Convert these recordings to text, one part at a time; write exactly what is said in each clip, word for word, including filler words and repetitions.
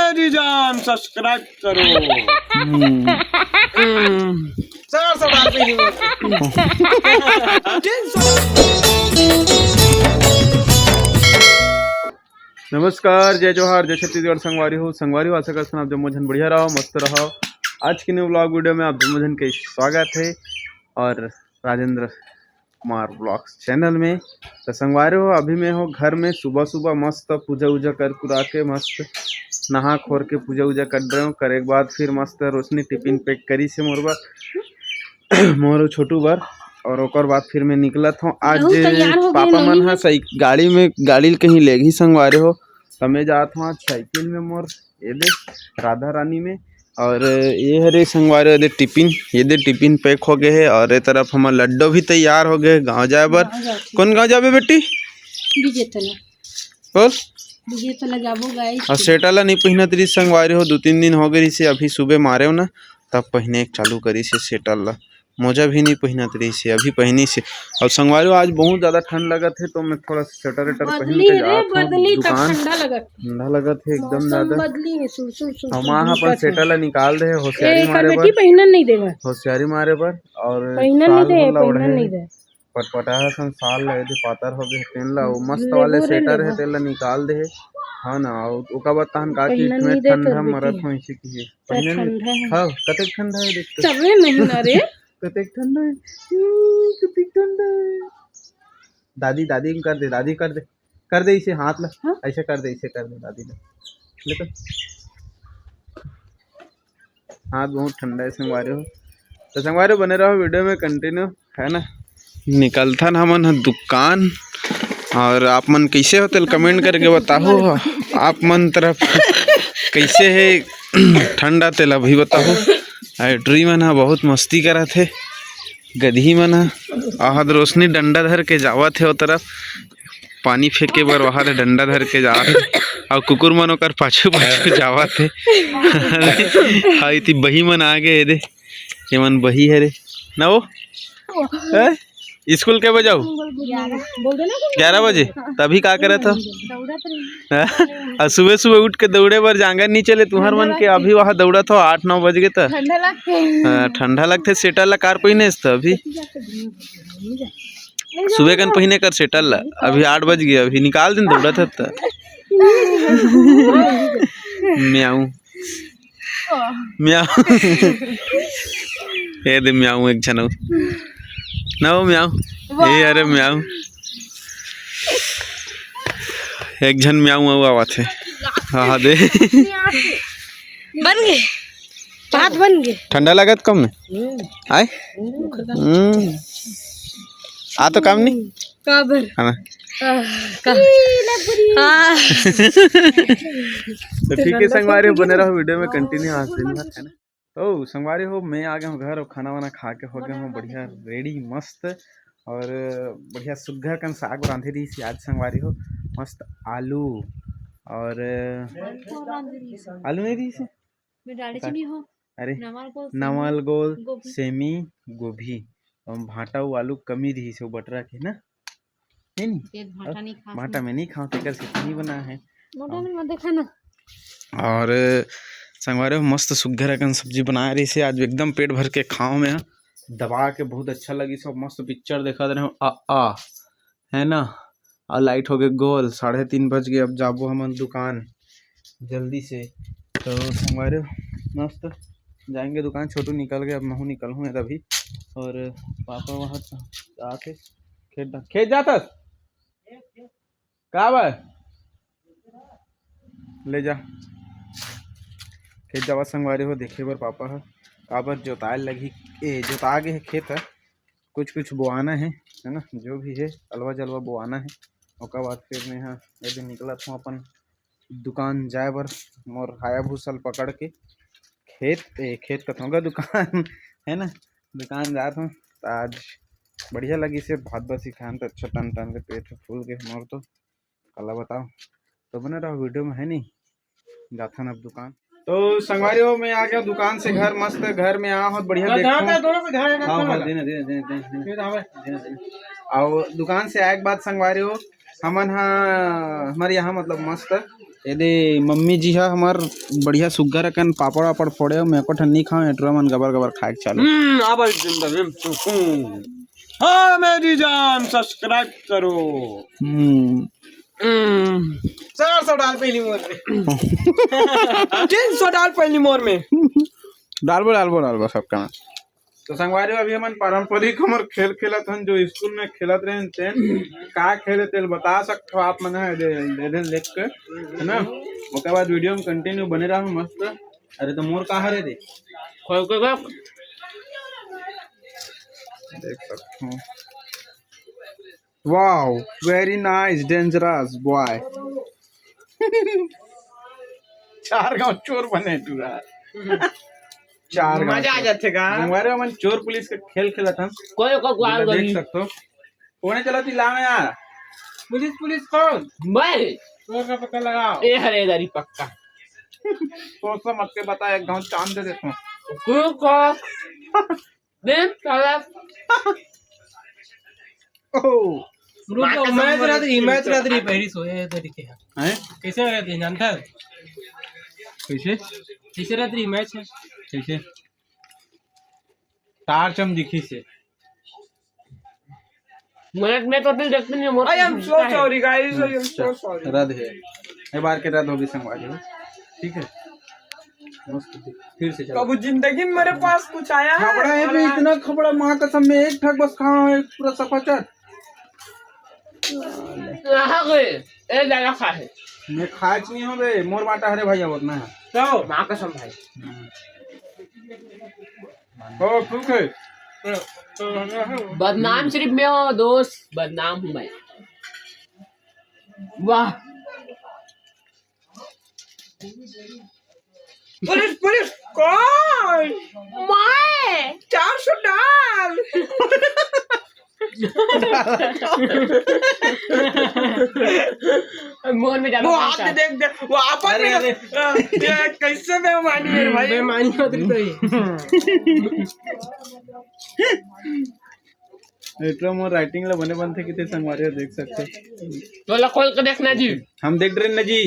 जी जान, subscribe करो। हम्म। हम्म। चार सौ बार पे ही। नमस्कार, जय जोहार, जय छत्तीसगढ़ संगवारी हो। संगवारी हो, आशा करथन आप जम्मो झन बढ़िया रहो, मस्त रहो। आज के new vlog video में आप जम्मो झन के स्वागत है और राजेंद्र कुमार vlogs channel में। तो संगवारी हो, अभी मैं हो घर में, सुबह सुबह मस्त पूजा उजा कर कुरा के मस्त नहा खोर के पूजा उजा कर रहे हो। करे के बाद फिर मस्त रोशनी टिफिन pack करी से मोर बर, मोर छोटू बर, और ओकर बाद फिर मैं निकलत हूँ। आज पापा मन हा साइक-, गाड़ी में, गाड़ी ल कहीं लेगही संगवारी हो, त मैं जात हूँ आज साइकिल में मोर, ये दे, राधा रानी में। और ये हरे संगवारी हो, ये दे टिफिन, ये दे टिफिन pack हो गए है। और ये तरफ हमर लड्डू भी तैयार हो गए गाँव जाए बर। गाँव जात हूँ। कौन गाँव जाबे बेटी? विजय तला। बोल। विजय तला जाबो guys। और sweater ला नहीं पहिनत रही संगवारी हो, दो तीन दिन हो गए रही से, अभी सुबह मारे हो ना, तब पहिने एक चालू करी से sweater ला। मोजा भी नहीं पहिनत रही से, अभी पहिनी से। और संगवारी हो, आज बहुत ज्यादा ठंड लगत है, तो मैं थोड़ा सा sweater वेटर पहिन बदली के है रे, जात हूँ बदली तक दुकान। ठंडा लगत है। ठंडा लगत है एकदम मौसम ज्यादा। बदली है, सुर, सुर, सुर, हम सुर, वहाँ अपन दिखत है। Sweater ला निकाल दे, ए, होशियारी एकर मारे बेटी बर। पहिनन नहीं देवे। होशियारी मारे बर। और पहिनन नहीं शाल दे, वाला पहिनन ओढ़े नहीं है। दे। पटपटा है सन शाल ला, ये दे पातर हो गए, तेन ला, वो मस्त लेबो वाले रे, sweater है, लेबो। तेन ला निकाल दे है। हाँ ना, और ओकर बाद तहन का कि पहिनन इतने नहीं दे ठंडा तोर मरत बेटी। हो, इसे की है। तो पहिनन ठंडा है। हाँ, कतेक ठंडा है, देख तो। चले नहीं ना रे। कतेक ठंडा है। हम्म, कतेक ठंडा है। दादी, दादी कर दे, दादी कर दे, कर दे इसे हाथ ला, हाँ? ऐसे कर दे, इसे कर दे दादी ला, ले तो। हाथ बहुत ठंडा है संगवारी हो। तो संगवारी हो, बने रहो video में continue, है ना। निकलथन हमन ह दुकान, और आप मन कैसे हो तेल comment करके बताओ, आप मन तरफ कैसे है ठंडा तेल अभी बताओ। अउ टुरी मन ह बहुत मस्ती करत हे। गदही मन ह आहत रोशनी डंडा धर के जावत हे ओ तरफ, पानी फेंके बर वहां ले डंडा धर के जावत हे, अउ कुकुर मन ओकर पाछू पाछू जावत हे। हाँ, इति बही मन आ गे, एदे, ये मन बही हरे ना वो। हैं? स्कूल के बजे जाओ? ग्यारह बजे। तभी का करत हो? हाँ? अउ सुबह सुबह उठ के दौड़े बर जांगर नहीं चले तुहर मन के, अभी वहां दौड़त हो आठ नौ बज गे त। ठंडा लगथे। हाँ, ठंडा लगथे, sweater ला कार पहिने हस त अभी। सुबह कन पहिने कर sweater ला, अभी आठ बज गे, अभी निकाल दिन दौड़त हस त। म्याऊ। म्याऊ। ए दे म्याऊ एक झन अउ। ना वो म्याऊ। ए अरे म्याऊ। एक झन म्याऊ अउ आवत हे। हाँ, हाँ, दे। बन गे। भात बन गे। ठंडा लगत कम में? आय? हम्म। आ तो काम नहीं? काबर? है ना? आह, का? आह। तो ठीक है संगवारी, बने रहो video में continue, आज दिन भर, है ना? ओ संगवारी हो, मैं आ गया हूँ घर और खाना वाना खा के हो गया हूँ बढ़िया ready मस्त, और बढ़िया सुग्घर कन साग रांधे रही आज संगवारी हो, मस्त आलू और आलू नहीं रही से? मैं दालचीनी हो। अरे, नवल गोल, नवल गोल, गोभी। सेमी, गोभी, और भांटा वो आलू कमी रही से, वो बटरा के ना? नहीं, नहीं। ये भांटा और नहीं खास भांटा में। मैं नहीं खाऊं, तेकर से नहीं बना है। मोटा और में मत देखा ना। और संगवारी हो, मस्त सुग्घर अकन सब्जी बनाए रही से, आज एकदम पेट भर के खाओ मैं। दबा के बहुत अच्छा लगी, सब मस्त picture देखत रहे हो, आ, आ, है ना? और light हो गए गोल, साढ़े तीन बज गए। अब जाबो हमन दुकान जल्दी से। तो संगवारी हो, मस्त जाएंगे दुकान, छोटू निकल गए, अब महू निकलहूँ तभी। और पापा वहाँ आके खेत, खेत जातस? का बा? ले जा। खेत जावा संगवारी हो, देखे बर पापा ह काबर जोताए लगही, ए, जोता गे हे खेत ह, कुछ कुछ बोआना हे, है ना, जो भी हे अलवा जलवा बोआना हे। ओकर बाद फिर मैं ह ए दिन निकलत हूँ अपन दुकान जाए बर, मोर हायाभूसा ल पकड़ के खेत, ए, खेत कथों गा दुकान है ना, दुकान जात हूँ। त आज बढ़िया लगी से भात बसी खान त अच्छा टन टन ले पेट फूल के मोर तो। काला बताओ, तो बने रहो video में, है नहीं? जाथन अब दुकान। तो संगवारी हो, मैं आ गया दुकान से घर, मस्त घर में आ हो, बढ़िया देखो। हाँ, हाँ, देना, देना, देना, देना, देना। देना, देना। और दुकान से आए के बाद संगवारी हो, हमन हा, हमारे यहाँ मतलब मस्त एदे मम्मी जी ह हमर बढ़िया सुग्घर अकन पापड़ वापड़ फोड़े हे, मैं एको ठन नइ खांव, ए टुरा मन गबर गबर खाए के चालू। हम्म, अब जिंदगी में सुकून। हाँ मेरी जान, सब्सक्राइब करो। हम्म। हम्म। चार सौ डाल पहली मोर में। तीन सौ डाल पहली मोर में। डालबो, डालबो, डालबो सबका में। तो संगवारी हो, अभी हमन पारंपरिक हमर खेल खेलत हन, जो स्कूल में खेलत रहेन तेन। का खेले तेल बता सकथो आप मन ह, एदे, एदे देख के, है ना? ओकर बाद वीडियो में कंटिन्यू बने रहू मस्त। अरे तो मोर का हरे रे? खोल के देख। देख सकथो। Wow, very nice, dangerous boy। चार गांव चोर बने टुरा। चार गांव मजा आ चोर। जाथे गा। संगवारी हो, हमन चोर पुलिस के खेल खेलत हन। कोई को ग्वाल जेला देख गई। सकथो। कोने चला थी लावे यार? पुलिस, पुलिस कौन? मैं। चोर का पता लगाओ। ए हरे दारी पक्का। सोच समझ के बता, एक गांव चांद दे देता हूँ। तू को। देख साला। ओह। रुक जाओ, मैच रात रही, मैच रात रही, पहली सोए है तरीके है। हैं? कैसे हो रहे थे, जानता है? कैसे? कैसे रात रही मैच है? कैसे? तार चम दिखी से। मैं, मैं तो दिल देखते नहीं हूँ, मोर I am so sorry, guys, I am so sorry। रद्द है, ये बार के रद्द होगी संगवारी हो, ठीक है? मस्त, फिर से चलो। कबू जिंदगी में मेरे पास कुछ आया है? खबड़ा है और बे, आज इतना खबड़ा, माँ कसम, मैं एक ठक बस खाया हूँ, एक पूरा सफरचंद। कहाँ गए? ए, ज्यादा खा है। मैं खाच नहीं हूँ बे, मोर बाटा हरे भाई, अब उतना है। तो? माँ कसम भाई। हम्म। ओ, ठीक है। बदनाम सिर्फ मैं हूँ दोस्त, बदनाम हूँ मैं। वाह। पुलिस, पुलिस, कौन? मैं। चार सौ डाल। मोर में ज्यादा वो हाथ पैसा। देख, देख, वो आपस अरे, में, अरे। अ, ये कैसे बेईमानी है भाई? बेईमानी होती तो ही। एटरो मोर राइटिंग ला बने बनथे किते संगवारी हो देख सकते। तोला खोल के देखना जी। हम देख रहे ना जी।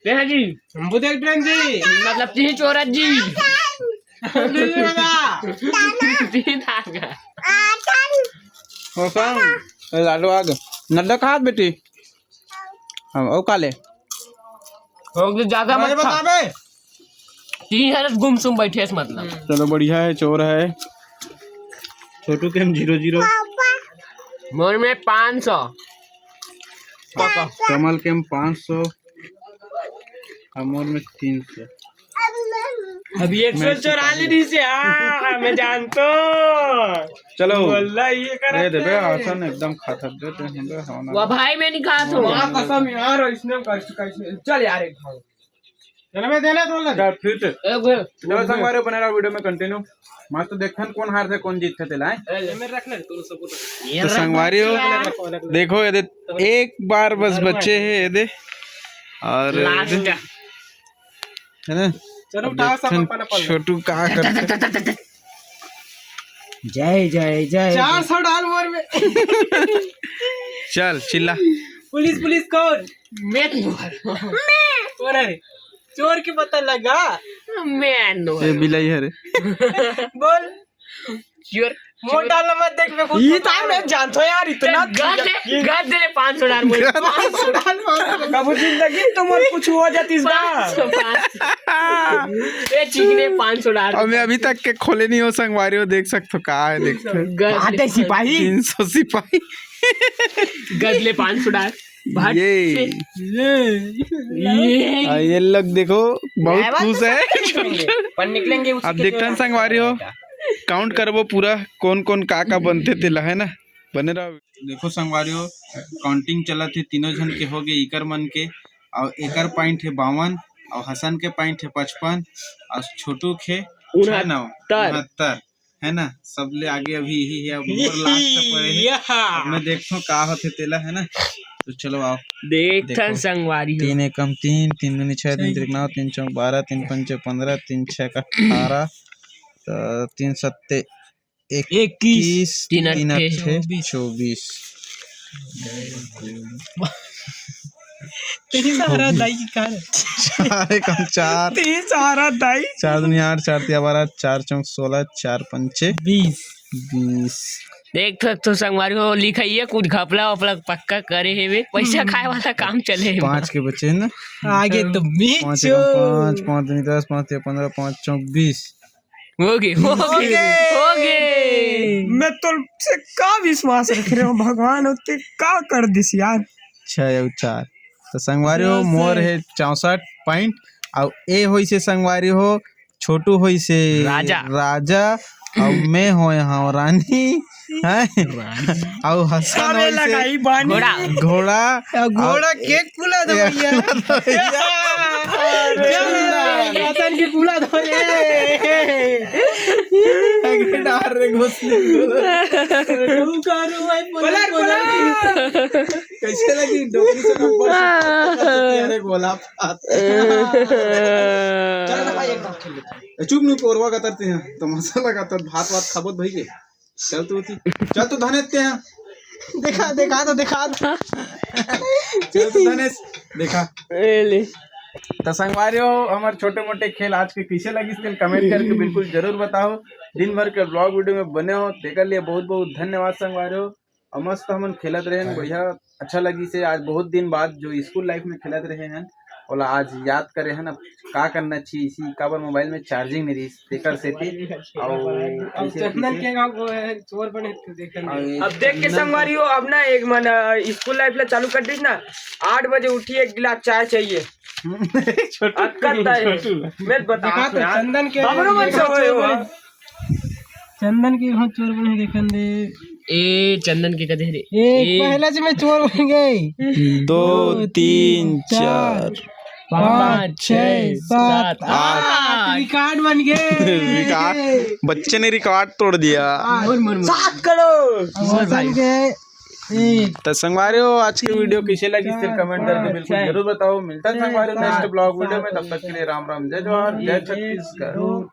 देखा जी। हम देख रहे जी। मतलब तीन चोरत जी। हम दे जी बता। तीन आ गया। हो संग। ए, लाडो आग। नड्डा कहाँ बेटी? हाँ, ओ काले। हो गया, ज्यादा मत अरे खा। बता बे। तीन हर गुमसुम बैठे है, मतलब। चलो, बढ़िया है, चोर है। छोटू के हम जीरो जीरो। मोर में पाँच सौ। कमल के हम पाँच सौ। और मोर में तीन सौ। अभी एक सौ चौरालीस से, हाँ, मैं जानता हूँ। चलो। बोला ये कर ए देबे, आसन एकदम खा थक देते हैं बे, हाँ ना। वो भाई मैं नहीं खा था। माँ कसम यार, इसने कैसे, कैसे, चल यार एक भाग। चल बे, देना तो लग। चल, फिर से। ए, गए। चलो संगवारी, बने रहो वीडियो में कंटिन्यू। मस्त देखथन कौन हारथे, कौन जीतथे तेला, हैं? ए, ले। मेरे रख ले, तू सब उठा। ये तो रख संगवारी हो, ले। देखो ये दे, एक बार बस बचे है ये दे। और लास्ट ये दे, का। है ना? चलो, अब उठाओ सब देखथन अपन अपन। छोटू का करथे। जय, जय, जय। चार सौ डाल मोर में। चल, चिल्ला। पुलिस, पुलिस कौन? मैं तुम्हारा। और अरे, चोर के पता लगा? मैं नो। ये बिलाई है रे। बोल। चोर, मोटा चोर। लमत देख, मैं खुद ये पता तार मैं लगा। जानता हूँ यार, इतना गद दे, ये गद दे रे पाँच सौ डाल मोर। पाँच सौ डाल मोर। कबू जिंदगी में तो मोर कुछ हो जातीस ना। पाँच सौ, पाँच सौ। ए, चिकने पाँच सौ डाल। अब मैं अभी तक के खोले नहीं हो संगवारी हो, देख सकते हो का है, देख सकते हो। गद आते सिपाही। तीन सौ सिपाही। गद ले पाँच सौ डाल। भाग ये। से। ये। आ, ये लोग देखो, बहुत खुश है। पर निकलेंगे उसी अब के देखते हैं जो संगवारी हो, काउंट करबो पूरा, कौन कौन का का बनथे तेला, है ना? बने रहो। देखो संगवारी हो, काउंटिंग चलत हे, तीनों झन के हो गए, इकर मन के, और एकर पॉइंट है बावन, और हसन के पॉइंट है पचपन, और छोटू के उनहत्तर। उनहत्तर। है ना, सबले आगे अभी यही है। अब मोर लास्ट पर है। यहा। अब मैं देखता हूँ का होथे तेला, है ना। तो चलो आओ। देखथन देखो। संगवारी हो। तीन एकम तीन, तीन दूनी छह, तीन छह। तिरिक नौ, तीन चौक बारह, तीन पंचे पन्द्रह, तीन छह का अठारह, तो तीन सत्ते इक्कीस, इक्कीस, तीन तीन अट्ठे अट्ठे चौबीस। चौबीस। तेरी सहारा दाई की कार। चार एकम चार। तेरी सहारा दाई। चार दूनी आठ, चार तिया बारह, चार चौक सोलह, चार पंचे बीस। बीस। देख तो, तो संगवारी हो, लिखाइए कुछ घपला वपला पक्का करे हेवे, पैसा खाए वाला काम चले हे। पाँच के बचे हे ना। आगे तो पाँच मिचो। एकम पाँच, पाँच दूनी दस, पाँच तिया पंद्रह, पाँच चौक बीस। हो गे, हो गे, हो गे। मैं तो से का विश्वास रख रहे हो भगवान, होते का कर दिस यार। छह अउ चार। तो संगवारी हो, मोर हे चौसठ पॉइंट। अउ ए होइसे संगवारी हो, छोटू होइसे राजा। राजा। अउ मैं होय हव रानी। हैं? अउ हसन होइसे लगाई बानी। घोड़ा। घोड़ा। अउ घोड़ा अउ के कुला दवइया। रतन के कुला दवइया। डार रे घोसले। पलर, पलर। कैसे लगी डोकरी से नंबर से? अरे गोला फात। चल ना भाई, एक बार खेल लेते हैं। ए, चुप नहीं, पोरवा का तरते हैं, तमाशा लगा तर भात वात खाबत भाई के। चल तू थी, चल तू धनेश ते हैं। देखा, देखा तो देखा। चल तू धनेश, देखा। ए ले। तो संगवारी हो, हमारे छोटे मोटे खेल आज के कैसे लगिस तेन कमेंट करके बिल्कुल जरूर बताओ। दिन भर के ब्लॉग वीडियो में बने हो, तेकर लिए बहुत बहुत धन्यवाद संगवारी हो। अउ मस्त हमन खेलत रहेन, बढ़िया, अच्छा लगिस हे। आज बहुत दिन बाद जो स्कूल लाइफ में खेलत रहे हन, ओला आज याद करे हन। अब का करना चाहिए, इसी काबर मोबाइल में चार्जिंग नहीं रही, तेकर सेती। अउ अउ ऐसे चंदन पीछे के गाँव वो है, चोर बने थे, देखन अउ दे। ये अब देख के चंदन संगवारी हो, अब ना एक मन, अ, स्कूल लाइफ ला चालू कर दीस ना, आठ बजे उठी, एक गिलास चाय चाहिए। छोटू, अक्कल ताई। छोटू। मैं बता दिखा तो यार। चंदन के हमरो मन से होए हो। चंदन के घर चोर बने देखन दे। ए, चंदन के कथे रे। ए, ए। पहला से मैं चोर बन गए। दो, तीन, चार, पाँच, छः, सात, आठ। रिकॉर्ड बन गए। रिकॉर्ड, बच्चे ने रिकॉर्ड तोड़ दिया। सात करोड़। बन गए। तो संगवारी हो, आज के वीडियो कैसे लगी, सिर्फ कमेंट करके बिल्कुल जरूर बताओ। मिलता है संगवारी हो नेक्स्ट ब्लॉग वीडियो में, तब तक के लिए राम राम, जय जोहार, जय छत्तीसगढ़।